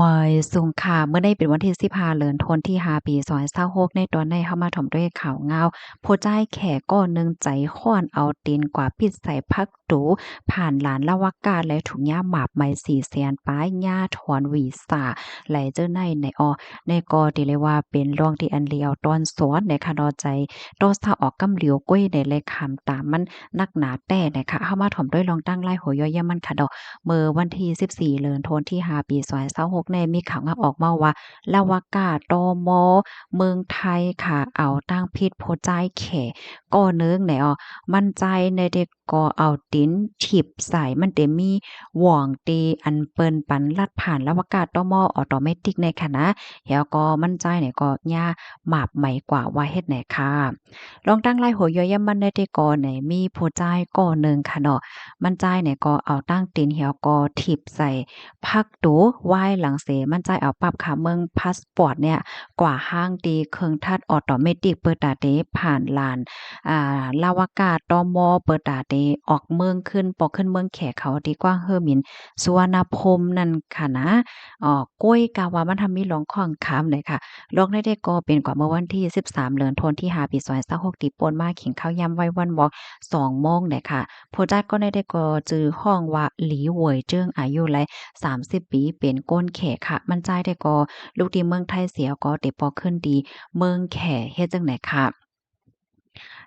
ມາຍສຸງຄ່ະ ມື້ນີ້ເປັນວັນທີສິບຫ້າ ເດືອນທັນວາ ປີສອງພັນຊາວຫົກ ໃນຕອນນີ້ເຮົາມາຖອມດ້ວຍຂ່າວງາວ ຜູ້ຊາຍແຂກາວໜຶ່ງໃຈຮ້ອນເອົາຕີນກວາດປິດໃສ່ພັກຕູ ຜ່ານດ່ານລາວະກາດ ແລະ ຖືກຍາມາບໄໝສີ່ແສນປາຍ ຍາຖອນວີຊາ ແລະ ເຈົ້ານາຍໃນອໍ ນີ້ກໍຖືໄດ້ວ່າເປັນເລື່ອງທີ່ອັນເລວຕອນສອນນະຄະເນາະ ໃຈຕໍ່ຊາອອກກຳຫຼຽວກ້ວຍໃນແລະຄຳຕາມມັນ ໜັກໜາແທ້ນະຄະ. ເຮົາມາຖອມດ້ວຍລອງຕັ້ງລາຍຫົວຍ່ອຍຢາມມັນຄະເນາະ. ເມື່ອວັນທີສິບສີ່ ເດືອນທັນວາ ປີສອງພັນຊາວຫົກນີ້ ມີຂ່າວງາວອອກມາວ່າ ລາວະກາດ ຕມ ເມືອງໄທຄະ ເອົາຕັ້ງຜິດຜູ້ຊາຍແຂກາວໜຶ່ງແນວ ມັນຊາຍແນວເດັກກໍເອົາຕີນຖີບໃສ່ ມັນເຕັມມີຫວ່ອງທີ່ອັນເປີນປັນລັດຜ່ານລາວະກາດ ຕມ ອໍໂຕເມຕິກໃນຂະນະ ແລ້ວກໍມັນຊາຍນີ້ກໍຍາມາບໄໝກວ່າວ່າເຮັດແນວຄະ. ລອງຕັ້ງລາຍຫົວຍ່ອຍຢາມມັນແນວເດັກກໍໃນມີຜູ້ຊາຍກາວໜຶ່ງຄະເນາະ ມັນຊາຍນີ້ກໍເອົາຕັ້ງຕີນແລ້ວກໍຖີບໃສ່ພັກຕູ ວາຍຫຼັງເສ ມັນຊາຍເອົາປັບຄາເມືອງພາສປອດນີ້ກວາດຮ່າງທີ່ເຄື່ອງທັດອໍໂຕເມຕິກ ເປີດຕາເຕຜ່ານດ່ານ ອ່າ ລາວະກາດ ຕມ ເປີດຕາເຕອອກເມືອງຂຶ້ນ ປອກຂຶ້ນເມືອງແຂກເຂົາທີ່ກວາງເຮີໝິນ ສຸວັນນະພູມນັ້ນຄະນະ. ອອ ກ້ວຍກາວ່າມັນທຳມີລອງຂ້ອງຄຳເລີຍຄະ. ລອກໃນເດັກກໍເປັນກວ່າເມື່ອວັນທີສິບສາມ ເດືອນທັນວາ ປີສອງພັນຊາວຫົກ ທີ່ປ່ນມາ ກິນເຂົ້າຢາມໄວວັນວອກ ສອງໂມງເລີຍຄະ. ຜູ້ຊາຍກາວໃນເດັກກໍຊື່ຮ້ອງວ່າ ຫຼີເຫວີຍເຈິງ ອາຍຸໄລສາມສິບປີ ເປັນຄົນແຂກຄະ. ມັນຊາຍເດັກກໍລູກທີ່ເມືອງໄທເສຍກໍເຕະປອກຂຶ້ນທີ່ເມືອງແຂກ ເຮັດຈັ່ງໃດຄະ.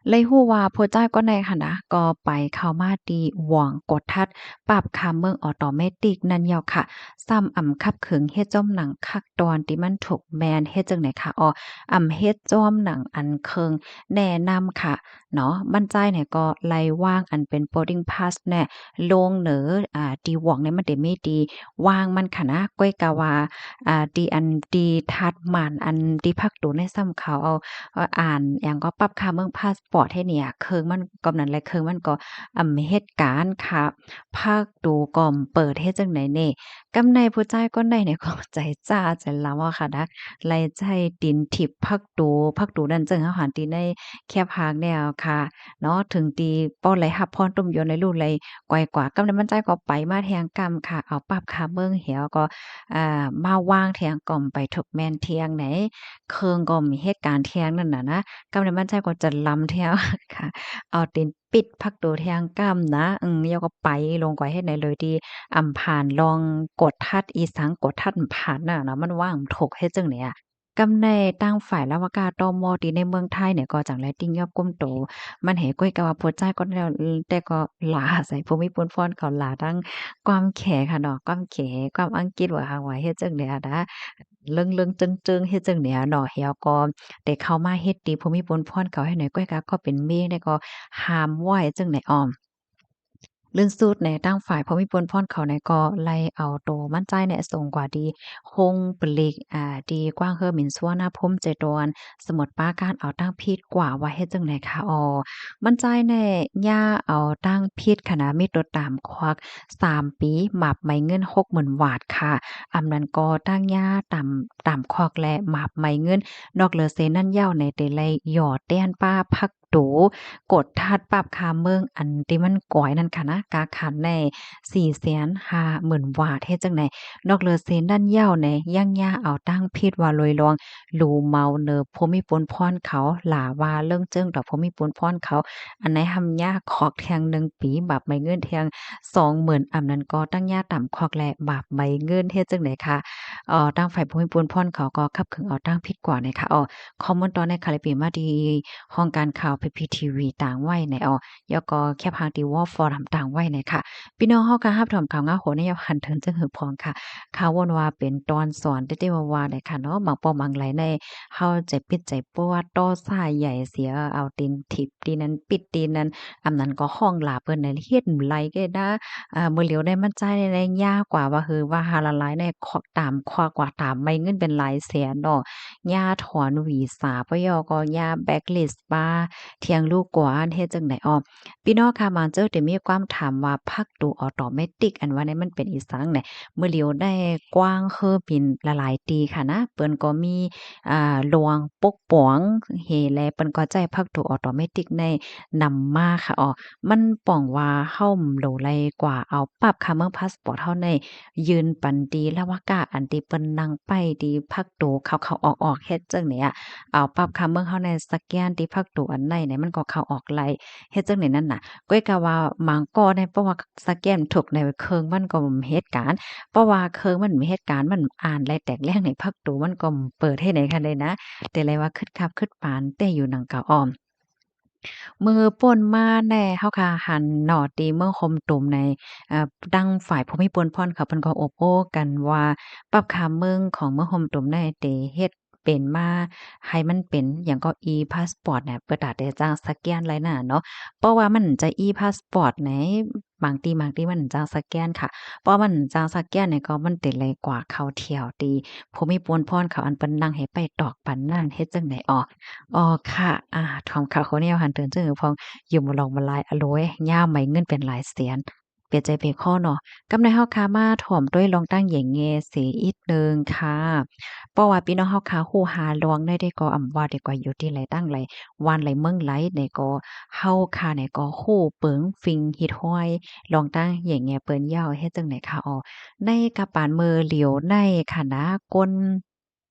ເລີຍຮູ້ວ່າຜູ້ຊາຍກາວໃນຫັ້ນນະ ກໍໄປເຂົ້າມາທີ່ຫວ່ອງກົດທັດປັບຄາເມືອງອໍໂຕເມຕິກນັ້ນແລ້ວຄະ. ຊ້ຳອຳຂັບເຂືອງເຮັດຈ້ອມໜັງຄັກຕອນທີ່ມັນຖືກແມ່ນ ເຮັດຈັ່ງໃດຄະ ອໍ ອຳເຮັດຈ້ອມໜັງອັນເຄື່ອງແນະນຳຄະເນາະ. ມັນຊາຍນີ້ກໍໄລວາງອັນເປັນໂບດດິງພາສແນະ ລົງເໜີ ອ່າ ທີ່ຫວ່ອງນີ້ມັນເຕມີທີ່ ວ່າງມັນຄະນະ ກ້ວຍກາວ່າ ອ່າ ທີ່ອັນທີ່ທັດໝັ້ນ ອັນທີ່ພັກຕູໃນຊ້ຳເຂົາເອົາ ເອີ ອ່ານຫຍັງກໍປັບຄາເມືອງພາສປອດໃຫ້ນີ້ ເຄື່ອງມັນກໍນັ້ນແຫຼະ ເຄື່ອງມັນກໍ ອຳ ເຮັດການຄະ ພັກຕູກໍເປີດ ເຮັດຈັ່ງໃດແນ່. ກຳໃນຜູ້ຊາຍກາວໃນນີ້ກໍໃຈຈ້າໃຈລຳເອົາຄະນະ ໄລໃຊ້ຕີນຖີບພັກຕູ ພັກຕູນັ້ນເຊິ່ງເຮົາຫັນທີ່ໃນແຄບຫາງແນວຄະ ເນາະ ເຖິງທີ່ບໍ່ໄດ້ຮັບພອນຕຸ້ມຢວນໃນລູກໄລກວາຍກວ່າ ກຳໃນມັນຊາຍກໍໄປມາແທງກ້ຳຄະ ເອົາປັບຄາເມືອງແລ້ວກໍ ອ່າ ມາວາງແທງ ກໍໄປຖືກແມ່ນແທງໃນ ເຄື່ອງກໍມີເຫດການແທງນັ້ນນະນະ. ກຳໃນມັນຊາຍກໍຈະລຳແທງຄະ ເອົາຕີນປິດພັກຕູແທງກ້ຳນະ ອື ແລ້ວກໍໄປລົງກວ່າເຮັດໃນ ໂດຍທີ່ອຳຜ່ານລອງກົດທັດ ອີສັງກົດທັດຜ່ານນະເນາະ ມັນວາງຖືກ ເຮັດຈັ່ງໃດອະ. ກຳໃນທາງຝ່າຍລາວະກາດ ຕມ ທີ່ໃນເມືອງໄທນີ້ກໍຈັ່ງໄດ້ຕິງຍອບກຸມໂຕ ມັນໃຫ້ກ້ວຍກາວ່າຜູ້ຊາຍກໍແລ້ວ ແຕ່ກໍຫຼ້າໃສ່ຜູ້ມີປຸນພອນເຂົາ ຫຼ້າທັງຄວາມແຂກຫັ້ນເນາະ ຄວາມແຂກ ຄວາມອັງກິດ ວ່າຫາວ່າເຮັດຈັ່ງໃດຫັ້ນນະ ເລິງໆເຈິງໆ ເຮັດຈັ່ງໃດເນາະ ແລ້ວກໍໄດ້ເຂົ້າມາເຮັດຕີຜູ້ມີປຸນພອນເຂົາໃຫ້ໜ້ອຍ ກ້ວຍກາກໍເປັນເມແລ້ວກໍຫ້າມໄວ້ຈັ່ງໃດອ້ອມ ລື່ນສຸດໃນທາງຝ່າຍຜູ້ມີປຸນພອນເຂົານີ້ກໍໄລ່ເອົາໂຕມັນຊາຍນີ້ສົ່ງກວ່າທີ່ໂຮງປະລິກ ອ່າ ທີ່ກວາງເຮີໝິນ ສຸວັນນະພູມ ເຈດວັນ ສະໝຸດປາການ ເອົາຕັ້ງຜິດກວ່າວ່າເຮັດຈັ່ງໃດຄະ ອໍ ມັນຊາຍນີ້ຍາເອົາຕັ້ງຜິດຄະນະ ມີໂຕຕາມຂວັກສາມປີ ມາບໄໝເງິນຫົກໝື່ນບາດຄະ. ອຳນັ້ນກໍຕັ້ງຍາຕາມ ຕາມຂວັກ ແລະ ມາບໄໝເງິນ. ນອກເຫຼືອເສນນັ້ນແລ້ວໃນ ເຕໄລຫຍໍ້ແຕ່ນປາພັກ ໂຕ ກົດທັດປັບຄາເມືອງອັນທີ່ມັນກວຍນັ້ນຄະນະ ກາຂັນໃນສີ່ແສນຫ້າໝື່ນບາດ ເຮັດຈັ່ງໃດ. ນອກເຫຼືອເສນນັ້ນແລ້ວໃນ ຍັງຍາເອົາຕັ້ງຜິດວ່າລວຍລວງ ຫຼູເມົາເໜີຜູ້ມີປຸນພອນເຂົາ ຫຼ້າວ່າເລິງເຈິງຕໍ່ຜູ້ມີປຸນພອນເຂົາ ອັນໃນຫ້າມຍາຂວັກແທງໜຶ່ງປີ ບາບໄໝເງິນແທງສອງໝື່ນ ອຳນັ້ນກໍຕັ້ງຍາຕາມຂວັກ ແລະ ບາບໄໝເງິນ ເຮັດຈັ່ງໃດຄະ. ເອີ ທາງຝ່າຍຜູ້ມີປຸນພອນເຂົາກໍຂັບເຂືອງເອົາຕັ້ງຜິດກວ່າໃນຄະ ອໍ ຂໍ້ມູນຕອນໃນຄະ ໄດ້ເປັນມາທີ່ຫ້ອງການຂ່າວ ພີພີທີວີ ຕາງໄວ້ໃນ ອໍ ແລ້ວກໍແຄບຫາງທີ່ ວອລຟອຣັມ ຕາງໄວ້ໃນຄະ. ພີ່ນ້ອງເຮົາກະຮັບຖອມຂ່າວງາວໂຫນໃນຍາມຫັນເຖິງຈຶ່ງຫຶບພອງຄະ. ຂ່າວວົນວ່າເປັນຕອນສອນເຕັ້ໆວ່າໆ ໄດ໋ຄະເນາະ. ບາງປ້ອມບາງໄລໃນ ເຮົາຈະປິດໃຈປວດຕໍ່ຊາຍໃຫຍ່ເສຍ ເອົາຕີນຖີບຕີນນັ້ນ ປິດຕີນນັ້ນ ອຳນັ້ນກໍຮ້ອງຫຼາເພິ່ນໃນ ເຮັດໄລແກ່ດາ. ອ່າ ມື້ຫຼຽວໃນມັນໃຈໃນຍາກວ່າວ່າ ຄືວ່າຫາລະລາຍໃນ ຕາມຄວັກວ່າຕາມໄໝເງິນເປັນຫຼາຍແສນເນາະ. ຍາຖອນວີຊາ ປະໂຫຍດກໍຍາແບລັກລິສປາ ທຽງລູກກວານ ເຮັດຈັ່ງໃດອອກ. ພີ່ນ້ອງຄະ ມາເຈີ ທີ່ມີຄວາມຖາມວ່າ ພັກຕູອໍໂຕເມຕິກ ອັນວ່ານີ້ມັນເປັນອີ່ສັງແດ່? ມື້ຫຼຽວໃນກວາງເຮີໝິນຫຼາຍໆທີ່ຄະນະ ເພິ່ນກໍມີ ອ່າ ລວງປົກປ້ອງເຮ ແລະ ເພິ່ນກໍໃຊ້ພັກຕູອໍໂຕເມຕິກໃນນຳມາຄະ ອໍ ມັນປ່ອງວ່າເຮົາບໍ່ໄດ້ກວ່າເອົາປັບຄາເມືອງພາສປອດເຮົາໃນ ຍື່ນປັນທີ່ລາວະກາດ ອັນທີ່ ເພິ່ນນັ່ງປ້າຍທີ່ພັກໂຕເຂົ້າໆອອກໆ ເຮັດຈັ່ງນີ້ອະ ເອົາປັບຄຳເມືອງເຮົາໃນສະແກນທີ່ພັກໂຕອັນໃດນີ້ ມັນກໍເຂົ້າອອກໄດ້ ເຮັດຈັ່ງນີ້ນັ້ນນະ. ກ້ອຍກະວ່າບາງກໍໃນ ເພາະວ່າສະແກນຖືກໃນເຄື່ອງມັນກໍເຮັດການ ເພາະວ່າເຄື່ອງມັນເຮັດການ ມັນອ່ານໄດ້ແຕກແຫຼງໃນພັກໂຕ ມັນກໍເປີດເຮັດໃນຄັນໃດນະ ແຕ່ລະວ່າຄຶດຄັບຄຶດປານແຕ່ຢູ່ໜັງກະອອມ. ມື້ປົນມາແນ່ ເຮົາກະຫັນເນາະ ທີ່ເມືອງໂຮມຕຸມໃນ ເອີ ທາງຝ່າຍຜູ້ມີປຸນພອນເຂົາເພິ່ນກໍອົບໂອ້ກັນວ່າ ປັບຄຳເມືອງຂອງເມືອງໂຮມຕຸມໃນ ໄດ້ເຮັດເປັນມາໃຫ້ມັນເປັນຫຍັງກໍ e-passport ນະ ເພື່ອຕາແຕ່ຈັ່ງສະແກນໄດ້ນະເນາະ ເພາະວ່າມັນຈະ e-passport ໃນ ບາງທີ່ ບາງທີ່ມັນຈັ່ງສະແກນຄ່ະ ເພາະມັນຈັ່ງສະແກນນີ້ກໍມັນເຕັມເລີຍກວ່າເຂົ້າແຖວທີ່ຜູ້ມີປຸນພອນເຂົາ ອັນເພິ່ນນັ່ງໃຫ້ໄປຕອກປັນນັ້ນ ເຮັດຈັ່ງໃດ ອໍ ອໍ ຄ່ະ ອາ ຖອມຄ່າໂຄແນວຫັ້ນເຕີນຈຶ່ງພອງ ຢູ່ມາລອງມາລາຍ ອະໂລຍ ຍາມໄໝເງິນເປັນຫຼາຍແສນ ເປັນໃຈເປັນຄໍເນາະ. ກຳໃນເຮົາຄ່ະມາຖອມດ້ວຍລອງຕັ້ງແຍງແງ່ເສຍອີກໜຶ່ງຄ່ະ ເພາະວ່າພີ່ນ້ອງເຮົາຄ່ະຮູ້ຫາລອງໄດ້ ແຕ່ກໍອຳວ່າແຕ່ກວ່າຢູ່ທີ່ໃດຕັ້ງໃດ ບ້ານໃດເມືອງໃດ ແຕ່ກໍ ເຮົາຄ່ະນີ້ກໍຮູ້ເປີງຟິງຮີດຮອຍ ລອງຕັ້ງແຍງແງ່ເພິ່ນເຍົາ ເຮັດຈັ່ງໃດຄ່ະ ອໍ ໃນກະປານມື້ຫຼຽວໃນຄ່ະນະ ຄົນ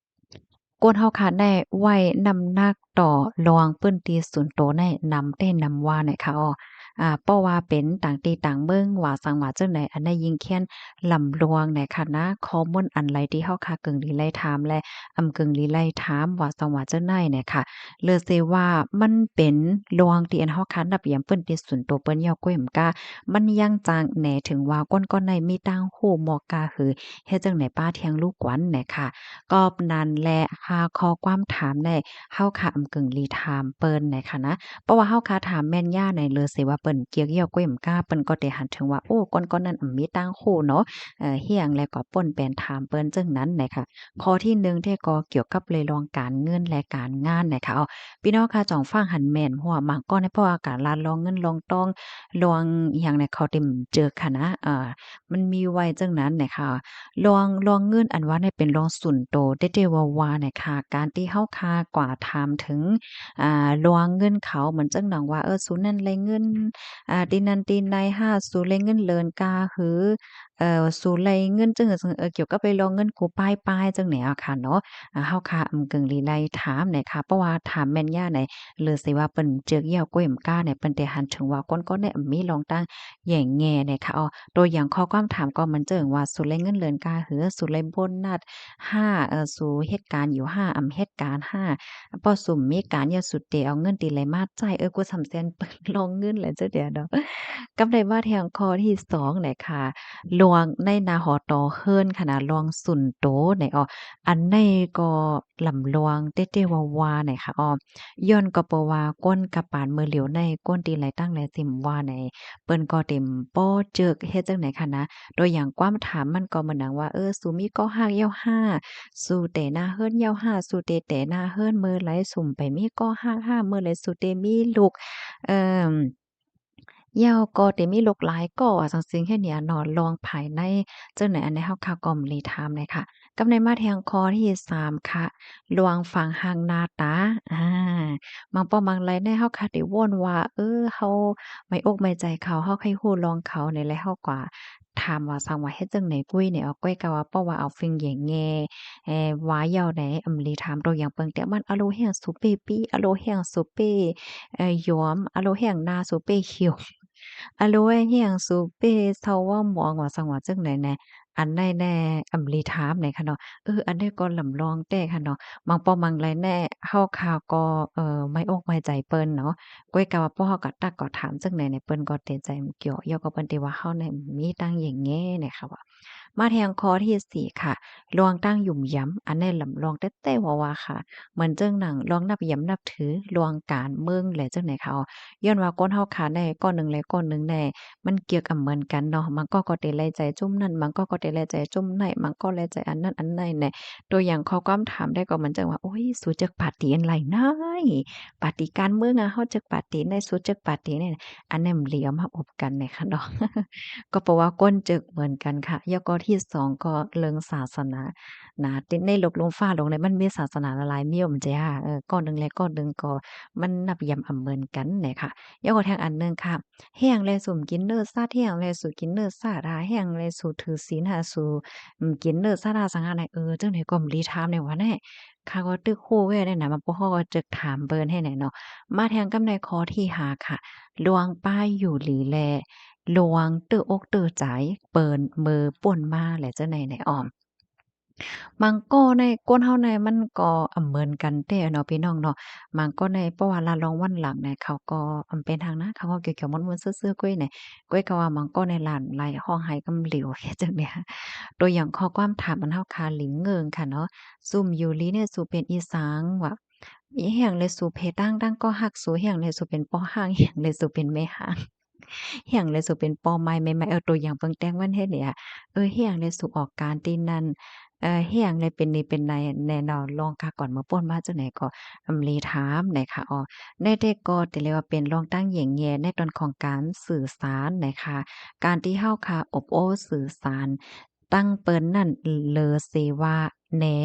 ຄົນເຮົາຄ່ະໄດ້ໄວ້ນ້ຳໜັກຕໍ່ລອງພື້ນທີ່ສ່ວນໂຕໃນນຳແຕ່ນຳວ່ານະຄ່ະ ອໍ ອາ ເພາະວ່າເປັນຕ່າງທີ່ຕ່າງເມືອງ ວ່າສັງວ່າຈັ່ງໃດ ອັນໃດຍິ່ງແຄ້ນລຳລວງນະຄ່ະນະ ຂໍ້ມູນອັນໃດທີ່ເຮົາຄ່ະເກິ່ງລີໄລ່ຖາມ ແລະ ອຳເກິ່ງລີໄລ່ຖາມ ວ່າສັງວ່າຈັ່ງໃດນະຄ່ະ ເລີເສວ່າມັນເປັນລອງທີ່ອັນເຮົາຄ່ະນັບຢາມພື້ນທີ່ສ່ວນໂຕເພິ່ນເຍົາ ກ້ອຍອຳກະ ມັນຍັງຈັ່ງແນເຖິງວ່າ ຄົນໆໃນມີຕ່າງຮູ້ໝໍກາຫື ເຮັດຈັ່ງໃດປ້າທ່ຽງລູກກວັນນະຄ່ະ. ກໍນັ້ນແຫຼະ ຫາຂໍ້ຄວາມຖາມໃນ ເຮົາຄ່ະອຳເກິ່ງລີຖາມເພິ່ນນະຄ່ະນະ ເພາະວ່າເຮົາຄ່ະຖາມແມ່ນຍາໃນ ເລີເສວ່າເພິ່ນກຽກເຍົາ ກ້ອຍອຳກະ ເພິ່ນກໍໄດ້ຫັນເຖິງວ່າ ໂອ້ ຄົນໆນັ້ນອຳມີຕ່າງຮູ້ເນາະ ເອີ ຮຽງ ແລະ ກໍປົນແປນຖາມເພິ່ນຈັ່ງນັ້ນນະຄ່ະ. ຂໍ້ທີໜຶ່ງແທ້ກໍກ່ຽວກັບເລື່ອງການເງິນ ແລະ ການງານນະຄ່ະ ພີ່ນ້ອງຄ່ະ ສອງຝັ່ງຫັ້ນແມ່ນ ເພາະວ່າບາງກໍໃນ ເພາະວ່າການລາດລອງເງິນລອງທອງ ລອງອີ່ຫຍັງໃນ ເຂົາເຕັມເຈິກຫັ້ນນະ ເອີ ມັນມີໄວ້ຈັ່ງນັ້ນນະຄ່ະ ລອງ ລອງເງິນອັນວ່ານີ້ເປັນລອງສ່ວນໂຕແທ້ໆວ່າໆນະຄ່ະ ການທີ່ເຮົາຄ່ະກວ່າຖາມເຖິງ ອາ ລອງເງິນເຂົາ ເໝືອນຈັ່ງໜັງວ່າ ເອີ ສູນັ້ນໄດ້ເງິນ ອາ ຕີນັ້ນຕີໃນ ຫາ ສູໄດ້ເງິນເດືອນກາຫື ເອີ ສູໄດ້ເງິນຈັ່ງ ເອີ ກ່ຽວກັບໄດ້ລອງເງິນກູປາຍໆ ຈັ່ງແນວຄ່ະເນາະ ອາ ເຮົາຄ່ະອຳເກິ່ງລີໄລ່ຖາມນະຄ່ະ ເພາະວ່າຖາມແມ່ນຍາໃນ ຫຼືຊິວ່າເພິ່ນເຈິກເຍົາ ກ້ອຍອຳກະໃນ ເພິ່ນໄດ້ຫັນເຖິງວ່າຄົນໆໃນມີລອງຕັ້ງແຍງແງ່ນະຄ່ະ ໂຕຢ່າງຂໍ້ຄວາມຖາມກໍເໝືອນຈັ່ງວ່າ ສູໄດ້ເງິນເດືອນກາຫື ສູໄດ້ໂບນັດຫາ ເອີ ສູເຮັດການຢູ່ຫາ ອຳເຮັດການຫາ ເພາະສູມີການເຍົາ ສູເຕເອົາເງິນຕີໃດມາຈ່າຍ ເອີ ກູສຳແສນ ເປີດລອງເງິນແຫຼະ ຈັ່ງໃດເນາະ. ກັບໄດ້ມາແທງຂໍ້ທີສອງແຫຼະຄ່ະ ລວງໃນໜ້າຫໍຕໍ່ເຮືອນຂະໜາດລວງສ່ວນໂຕໃນ ອໍ ອັນໃນກໍລຳລວງແທ້ໆວ່າໆໃນຄ່ະ ອໍ ຍ້ອນກໍເພາະວ່າຄົນກະປານມື້ຫຼຽວໃນ ຄົນທີ່ໄລ່ຕັ້ງໄລ່ຊິມວ່າໃນ ເພິ່ນກໍເຕັມບໍ່ເຈິກເຮັດຈັ່ງໃດຂະນະ ໂຕຢ່າງຄວາມຖາມມັນກໍເໝືອນຫຍັງວ່າ ເອີ ສູມີກໍຮາກເຍົາຫາ ສູແຕ່ໜ້າເຮືອນເຍົາຫາ ສູເຕແຕ່ໜ້າເຮືອນເມື່ອໃດ ສູໄປມີກໍຮາກຫາ ເມື່ອໃດສູເຕມີລູກ ເອີ ເຍົາກໍເຕມີລູກຫຼາຍກໍ ວ່າຈັ່ງຊີ້ເຮັດນີ້ເນາະ ລວງພາຍໃນ ຈັ່ງໃດອັນໃດເຮົາຄ່ະກໍບໍ່ໄດ້ຖາມໃດ໋ຄ່ະ. ກັບໃນມາແທງຂໍ້ທີສາມຄ່ະ ລວງຝັງຮັກໜ້າຕາ ອາ ບາງປ້ອມບາງໄລໃນເຮົາຄ່ະໄດ້ວົນວ່າ ເອີ ເຮົາໄໝ້ອົກໄໝ້ໃຈເຂົາ ເຮົາໃຄ່ຮູ້ລວງເຂົາໃດ໋ ແລະເຮົາກໍ ຖາມວ່າສັງວ່າເຮັດຈັ່ງໃດກຸ້ຍນີ້ ເອົາກ້ອຍກະວ່າ ເພາະວ່າເອົາຟິງແຍງແງ່ ເອີ ວ່າເຍົາໃດ ອຳລີຖາມໂຕຢ່າງເບິ່ງແຕ່ມັນ ອາໂລແຮງສູເປ້ປີ້ ອາໂລແຮງສູເປ້ ເອີ ຢອມ ອາໂລແຮງໜ້າສູເປ້ຂຽວ ອາໂລແຮງສູເປ້ເຊົາເວົ້າມອງ ວ່າສັງວ່າຈັ່ງໃດແນ່ ອັນໃດແນ່ ອຳລີຖາມໃນຄະເນາະ ເອີ ອັນໃດກໍລຳລອງແທ້ຄະເນາະ ບາງປ້ອມບາງໄລແນ່ ເຮົາຄ່ະກໍ ເອີ ໄໝ້ອົກໄໝ້ໃຈເພິ່ນເນາະ ກ້ອຍກະວ່າພວກເຮົາກໍຕັກກໍຖາມຈັ່ງໃດແນ່ ເພິ່ນກໍເຕັມໃຈກ່ຽວ ເຍົາກໍເພິ່ນຕິວ່າເຮົາແນ່ມີຕັ້ງແຍງແງ່ແນ່ຄ່ະວ່າ ມາແທງຂໍ້ທີສີ່ຄ່ະ ລວງຕັ້ງຫຍຸມຢຳ ອັນໃດລຳລອງແທ້ໆວ່າໆຄ່ະ ເໝືອນຈັ່ງໜັງລວງນັບຢຳນັບຖື ລວງການເມືອງແລະຈັ່ງໃດຄ່ະ ຍ້ອນວ່າຄົນເຮົາຄ່ະແນ່ ກ້ອນໜຶ່ງແລະກ້ອນໜຶ່ງແນ່ ມັນກ່ຽວກັບເໝືອນກັນເນາະ ບາງກໍກໍເຕໄລໃຈຈຸ້ມນັ້ນ ບາງກໍກໍເຕໄລໃຈຈຸ້ມໃນ ບາງກໍໄລໃຈອັນນັ້ນອັນໃດແນ່ ໂຕຢ່າງຂໍ້ຄວາມຖາມໄດ້ກໍເໝືອນຈັ່ງວ່າ ໂອ້ຍ ສູຈັກປາຕີອັນໃດນາຍ ປາຕີການເມືອງອະ ເຮົາຈັກປາຕີໃດ ສູຈັກປາຕີໃດ ອັນນັ້ນມັນເລີຍມາອົບກັນແນ່ຄ່ະເນາະ ກໍເພາະວ່າຄົນຈັກເໝືອນກັນຄ່ະ ແລ້ວກໍ ທີສອງກໍເລື່ອງສາສະໜານະ ໃນໂລກລຸ່ມຟ້າໂລກນີ້ມັນມີສາສະໜາຫຼາຍໆ ມີຢູ່ ມັນຈະ ເອີ ກ້ອນໜຶ່ງແລະກ້ອນໜຶ່ງກໍມັນນັບຢາມອຳເໝືອນກັນນະຄະ. ຍັງກໍແທງອັນໜຶ່ງຄະ ແຮງແລະສູກິນເນື້ອສັດ ແຮງແລະສູກິນເນື້ອສັດ ຫາແຮງແລະສູຖືສິນ ຫາສູ ອືມ ກິນເນື້ອສັດ ຫາສັງຫານ ເອີ ຈັ່ງໃດກໍບໍ່ໄດ້ຖາມແນ່ຫວານະ. ຂ້າກໍຕຶກຮູ້ແວ່ແນ່ນະ ມາພໍເຮົາກໍຈຶ່ກຖາມເບິ່ງໃຫ້ແນ່ເນາະ. ມາແທງກັບໃນຂໍ້ທີຫ້າຄະ ຫຼວງປ້າຢູ່ຫຼີແລ ຫຼວງເຕີອົກເຕີໃຈ ເປີນເມີປ່ນມາແລະຈັ່ງໃດແນ່ອອມ. ບາງກໍໃນຄົນເຮົາໃນມັນກໍອຳເໝືອນກັນແທ້ເນາະ ພີ່ນ້ອງເນາະ. ບາງກໍໃນ ເພາະວ່າລະລອງວັນຫຼັງໃນ ເຂົາກໍອຳເປັນທາງນາ ເຂົາກໍກຽວໆມ່ວນໆຊື່ໆ ກ້ອຍໃນ ກ້ອຍກໍວ່າບາງກໍໃນຫຼານໄຫຼຮ້ອງໄຫ້ກຳຫຼຽວ ເຮັດຈັ່ງໃດ. ຕົວຢ່າງຂໍ້ຄວາມຖາມອັນເຮົາຄາລິງເງີງຄະເນາະ ຊຸມຢູ່ລີນີ້ ສູເປັນອີ່ສັງວະ? ອີ່ຫຍັງແລະສູເພຕັງ ຕັງກໍຮັກ ສູຫຍັງແລະສູເປັນພໍ່ຮ້າງ ຫຍັງແລະສູເປັນແມ່ຮ້າງ ຫຍັງແລະສູເປັນພໍ່ໄມ້ແມ່ໄມ້. ເອີ ຕົວຢ່າງເບິ່ງແຕ່ງວັນເຮັດນີ້ ເອີ ຫຍັງແລະສູອອກການທີ່ນັ້ນ ເອີ ຫຍັງແລະເປັນນີ້ເປັນໃນແນ່ເນາະ. ລອງກາກ່ອນເມີປ່ນມາຈັ່ງໃດກໍອຳລີຖາມນະຄະ. ອໍ ໃນແຕ່ກໍແຕ່ເລີຍວ່າເປັນລອງຕັ້ງແຍງແຍໃນຕອນຂອງການສື່ສານນະຄະ. ການທີ່ເຮົາຄາອົບໂອ້ສື່ສານ ຕັ້ງເປີນນັ້ນເລີເສວ່າແນ່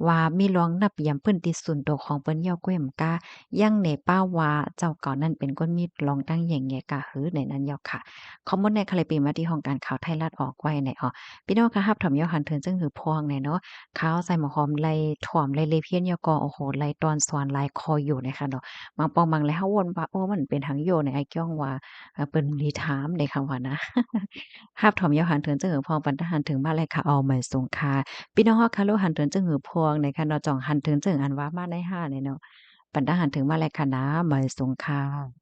ວ່າມີລອງນັບຢາມພື້ນທີ່ສ່ວນໂຕຂອງເພິ່ນເຈົ້າກ້ວຍມກາ ຍັງແນ່ປ້າວ່າເຈົ້າເກົ່ານັ້ນເປັນຄົນມີລອງຕັ້ງແຍງແຍກະຫືໃນນັ້ນເຈົ້າຄະ. ຂໍ້ມູນໃນຄະເລປີມາທີ່ຫ້ອງການຂ່າວໄທລັດອອກໄວ້ໃນ ອໍ ພີ່ນ້ອງຄະ ຮັບຖອມເຈົ້າຫັນເຖິງຈຶ່ງຫືພອງແນ່ເນາະ. ຂ່າວໃສ່ໝາກຫອມໄລ່ຖອມໄລ່ເລພຽນເຈົ້າກໍ ໂອ້ໂຫ ໄລ່ຕອນສອນຫຼາຍຂໍ້ຢູ່ນະຄະເນາະ. ບາງປ່ອງບາງແລະເຮົາວົນວ່າ ໂອ້ ມັນເປັນຫຍັງໂຍໃນອາກຽງວ່າ ເອີ ເປັນລີຖາມໃນຄຳວ່ານະ. ຮັບຖອມເຈົ້າຫັນເຖິງຈຶ່ງຫືພອງ ປັນຕາຫັນເຖິງມາແລະຄະ ເອົາ ໝາຍສົງຄາ. ພີ່ນ້ອງເຮົາຄາລຸຫັນເຖິງຈຶ່ງຫືພອງໃນຄະເນາະ ຈ່ອງຫັນເຖິງຈຶ່ງອັນວ່າມາໃນຫ້າໃນເນາະ ປັນຕາຫັນເຖິງມາແລະຄະນະ ໝາຍສົງຄາ.